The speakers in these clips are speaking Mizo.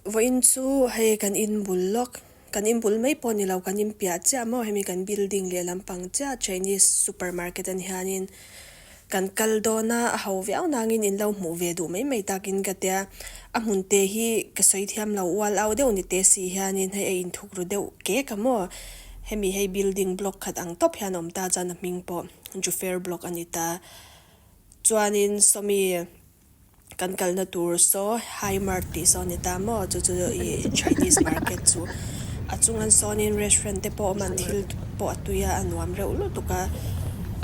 Vawiin chu hei kan in bul lawk kan in bul mai pawh ni lo kan in piah chiah maw hemi kan building leh lampang chiah Chinese super market an hianin kan kal dawn a a ho viau nangin in lo hmuh ve duh mai mai takin ka tia a hmun te hi ka sawi thiam lo ual au deuh ni te si hianin hei a inthuk ru deuh kek a maw hemi hei building block khat ang tawp hian a awm ta chuan a hming pawh Jufer block a ni ta chuanin sawmi. Kan kalna tur saw Hi Mart tih saw a ni ta maw chu chu ih Chinese market chu a chungan sawnin restaurant te pawh a awm a an thil pawh a tui a a nuam reuh lutuk a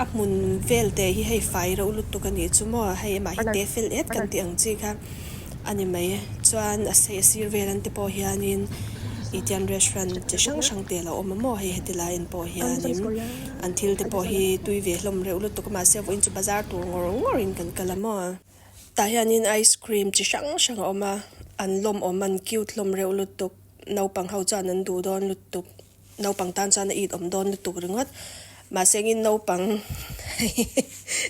a hmun vel te hi hei fai reuh lutuk a nih chu maw hei amah hi te fel et kan tih ang chi kha a ni mai chuan a sei a sir vel an te pawh hianin ih tiang restaurant chi hrang hrang te a lo awm a maw hei heti lai an pawh hianin an thil te pawh hi tui ve hlawm reuh lutuk a mahse vawiin chu bazar tur ngawr ngawr in kan kal a maw. Tah hianin ice cream chi hrang hrang a awm a an lawm awm an cute hlawm reuh lutuk naupang ho chuan an duh dawn lutuk naupang tan chuan a it awm dawn lutuk ringawt mahse engin naupang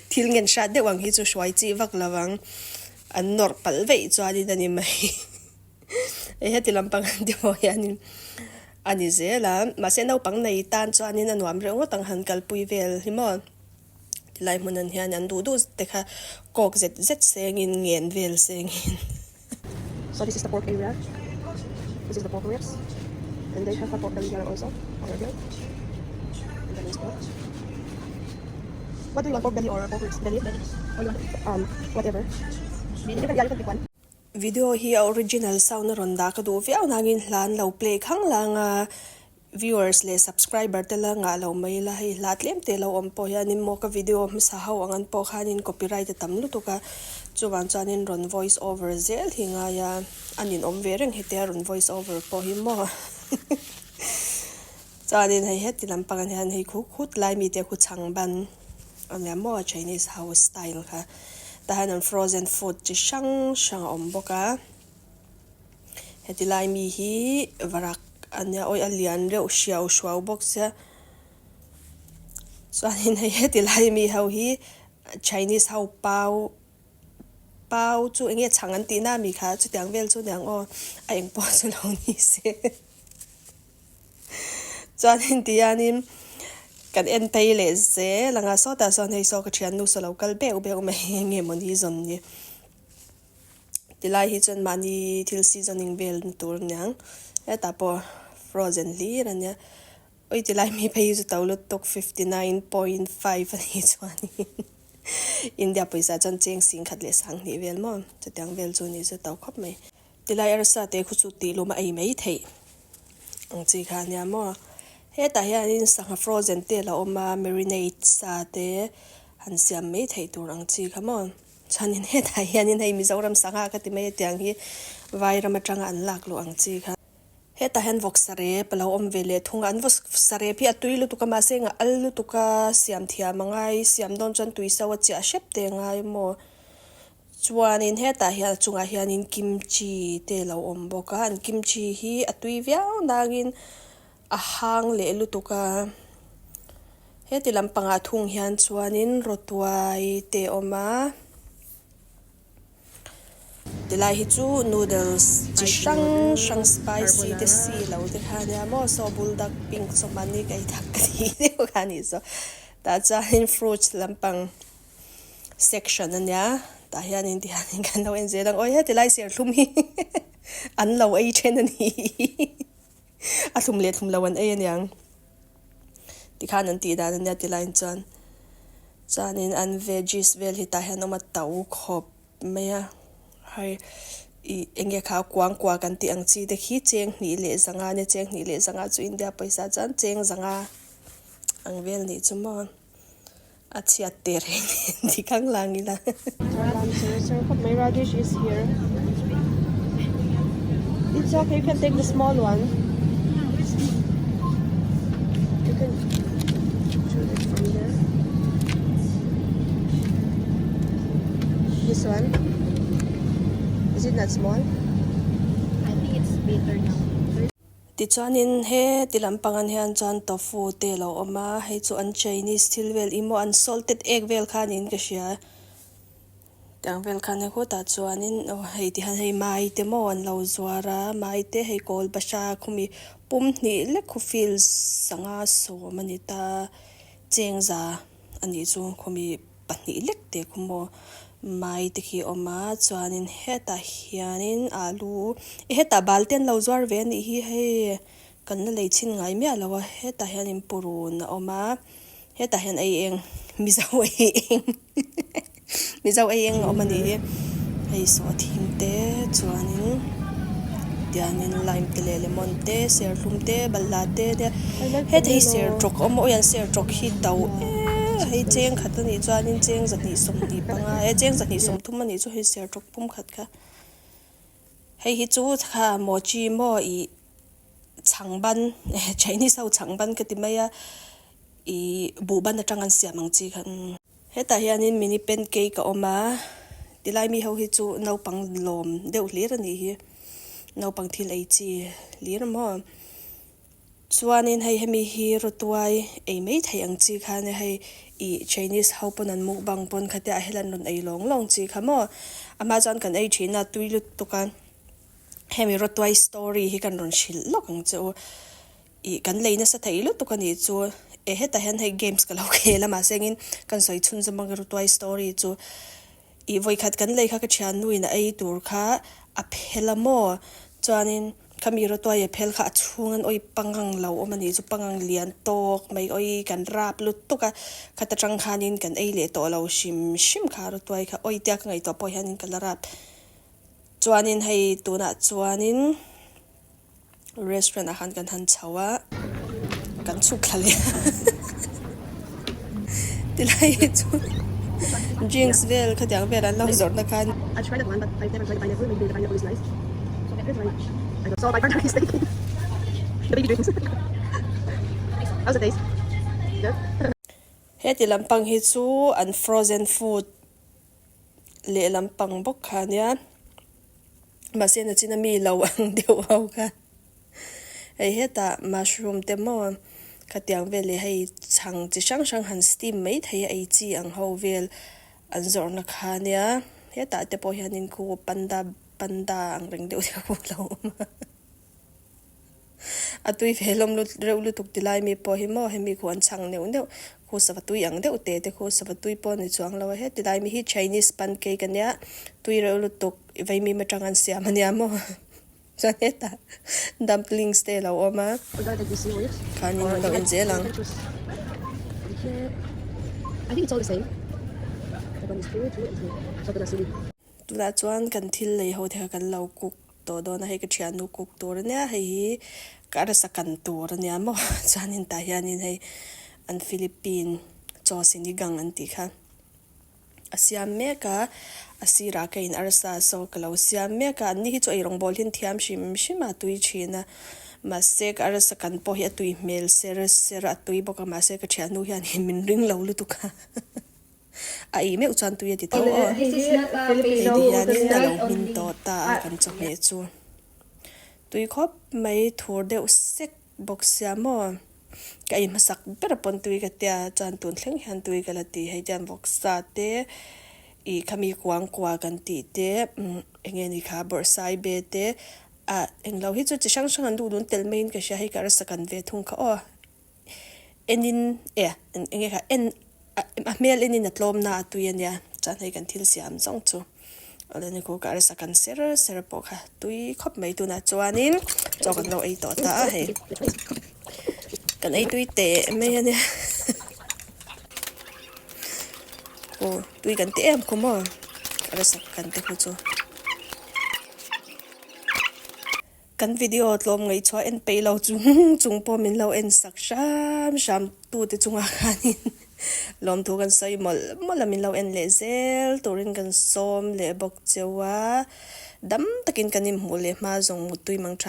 thil ngen hrat deuh ang hi chu hruai chi vak lo ang an nawrh palh veih chuanin a ni mai hei heti lampang an ti pawh hianin a ni zel a mahse naupang nei tan chuanin a nuam reuh ngawt ang han kalpui vel hi maw. Tilai hmun an hian an duh duh te kha kawk zet zet sengin ngen vel sengin. So this is the pork area. This is the pork ribs. And they have a pork belly here also. Over here. And then it's pork. What do you want? Pork belly or pork ribs? Belly? Or you want whatever. You can, yeah, you can pick one. Video hi a original sound a rawn dah ka duh viau nangin hla an lo play khang lang a. Viewers leh subscriber te la ngah lo mai ila hei hla tlem te lo awm pawh hianin maw ka video hmasa ho ang an pawh khanin copyright a tam lutuk a chuvang chuanin rawn voice over zel hi ngai a a ninawm ve reng hetia rawn voice over pawh hi maw chuanin hei heti lampang ah hian hei khu khut lai mite khu chhang ban a nia maw Chinese house style kha tah hian an frozen food chi hrang hrang a awm bawk a. Heti lai mi hi varak a nia awi a lian reuh hriau hruau bawk sia chuanin hei heti lai mi ho hi chinese ho pau pau chu eng nge chhang an tih na mi kha chutiang vel chu niang aw a eng pawh chu lo ni se chuanin ti hianin kan en phei leh zel ang a sawtah sawn hei saw ka thiannu saw lo kal beuh beuh mai eng nge mawni zawn ni. Tilai hi chuan mahni thil seasoning vel na tur aniang hetah pawh frozen hlir ania awi tilai mi phei hi chu to lutuk 59.5 anih chuanin India pawisa chuan cheng sing khat leh sang hnih vel maw chutiang vel chu ni chu to khawp mai. Tilai arsa te khu chu tih lum a ei mai theih ang chi kha ania maw hetah hianin sangha frozen te a lo awm a marinate sa te han siam mai theih tur ang chi kha maw. Chuanin hetah hianin hei Mizoram sangha ka ti mai a tiang hi Vairam atanga an lak luh ang chi kha. Hetah hian vawksa rep a lo awm ve leh thung a, an vawksa rep hi a tui lutuk a mahse engah al lutuk a siam thiam a ngai, siam dawn chuan tui so a chiah hrep te a ngai maw. Chuanin hetah hian a chungah hianin kimchi te a lo awm bawk a, an kimchi hi a tui viau nangin A hang leh lutuk a, heti lampangah thung hian chuanin rawtuai te a awm a, tilai hi chu noodles chi hrang hrang spicy te si lo te kha ania maw saw buldak pink saw mahni ka ei tak ka tih deuh kha a nih chu tah chuanin fruits lampang section ania tah hianin tihianin kan lo en zel ang awi heti lai serthlum hi an lo ei then a ni. A thlum leh thlum lo an ei aniang tikhan an tih dan ania ti laiin chuan chuanin an veggies vel hi tah hian a awm a to khawp mai a hei ih eng nge kha kuang kua kan tih ang chi te khi cheng hnih leh zanga ania cheng hnih leh zanga chu India pawisa chuan cheng zanga ang vel nih chu maw a chhiat teh reng nen ti khang lang ila. Radish is here. It's okay, you can take the small one. You can choose it from there. This one? Is it not small? I think it's better now. Tichuanin he ti lampang an hian chuan tofu te a lo awm a, hei chu an Chinese thil vel emaw an salted egg vel kha niin ka hria. Tiang vel khan hei khutah chuanin aw hei ti hian hei mai te maw an lo zuar a mai te hei kawl bahra khumi pum hnih lek khu fil sanga sawm a ni ta chengza a nih chu khumi pahnih lek te khu maw mai te khi a awm a chuanin hetah hianin alu hetah bal te an lo zuar ve a nih hi hei kan la lei chhin ngai miah lo a hetah hianin purun a awm a hetah hian ei eng mizo ei eng. Mizo ei eng a awm a nih hi hei sawhthing te chuanin tiangin lime te leh lemon te serthlum te balhla te nia heta hi sertawk a awm a awi an sertawk hi to eee hei cheng khat a nih chuanin cheng zahnih sawmhnih panga e cheng zahnih sawmthum a nih chu hei sertawk pum khat kha hei hi chu kha mochi maw ih chhang ban chinese ho chhang ban ka ti mai a ih buh ban atang an siam ang chi kha. Hetah hianin mini pancake a awm a, tilai mi ho hi chu naupang lawm deuh hlir a nih hi, naupang thil ei chi hlir maw. Chuanin hei hemi hi rawtuai ei mai theih ang chi kha nia hei ih Chinese ho pawn an mukbang pawn khatia a hel an rawn ei lawng lawng chi kha maw. A hma chuan kan ei thin a tui lutuk a, hemi rawtuai story hi kan rawn hrilh lawk ang che u. Ih kan lei nasa thei lutuk a nih chu e hetah hian hei games ka lo khel a mahse engin kan sawi chhun zawm ang rutuai story chu ih vawikhat kan lei kha ka thiannu in a ei tur kha a phel a maw chuanin khami rutuai a phel kha a chhung an awi pangang lo awm a nih chu pangang lian tawk mai awi kan rap lutuk a khata tang khanin kan ei leh tawh lo hrim hrim kha rutuai kha awi tia ka ngaihtuah pawh hianin ka la rap chuanin hei tunah chuanin. Restaurant ah khan kan han chho a, kan chhuk thla leh a tilai hi chu drinks vel khatiang vel an lo zawrh na khan. Heti lampang hi chu an frozen food lehlam pang bawk kha ania mahse nachin a mi lo ang deuh ho kha hei hetah mushroom te maw khatiang vel leh hei chhang chi hrang hrang han steam mai thei a ei chi ang ho vel an zawrhna kha ania hetah te pawh hianin khu panda panda ang reng deuh te pawh a lo awm a. A tui ve hlawm lut reuh lutuk ti lai mi pawh hi maw hemi khu an chhang neuh neuh khu sava tui ang deuh te te khu sava tui pawh a ni chuang lo a heti lai mi hi chinese pancake a nia tui reuh lutuk vaimim atang an siam a nia maw chuan hetah dumplings te a lo awm a khanin an lo en zel ang. Tunah chuan kan thil lei ho te kha kan lo cook. Tawh dawn a hei ka thiannu cook tur ania hei hi ka rasa kan tur ania maw chuanin tah hianin hei an Philippine chaw sinigang an tih kha a siam mek a a sirah ka in arsa saw ka lo siam mek a an ni hi chu ei rawng bawl hi an thiam hrim hrim a tui thin a mahse ka arsa kan pawh hi a tui hmel ser ser a tui bawk a mahse ka thiannu hian min ring lo lutuk a. A ei meuh chuan tui a ti tho aw. Hei ti hianin a lo hmin tawh ta a kan chawhmeh chu. Tui khawp mai thur deuh sek bawk sia maw. Ka ei hmasak ber pawn tui ka tia chuan tun thleng hian tui ka la ti. Hei tian vawksa te ih khami kuang kua kan tih te eng nge ni kha bawrhsai be te ah englo hi chu chi hrang hrang an duh dun tel maiin ka hria hei ka rasa kan ve thung kha aw. Enin e eng nge kha en a hmel enin a tlawm na a tui a nia chuan hei kan thil siam zawng chu awle ni khu ka arsa kan ser ser pawh kha tui khawp mai tunah chuanin chaw kan lo ei tawh ta a hei kan ei tui teh mai a nia aw tui kan ti em khawm aw arsa kan te khu chu. Kan video tlawm ngaihchhuah en peih lo chung chung pawh min lo en sak hram hram tute chungah khanin lawmthu kan sawi mawlh mawlh a min lo en leh zel turin kan sawm leh bawk cheu a dam takin kan inhmuh leh hma zawng mutui mang tha.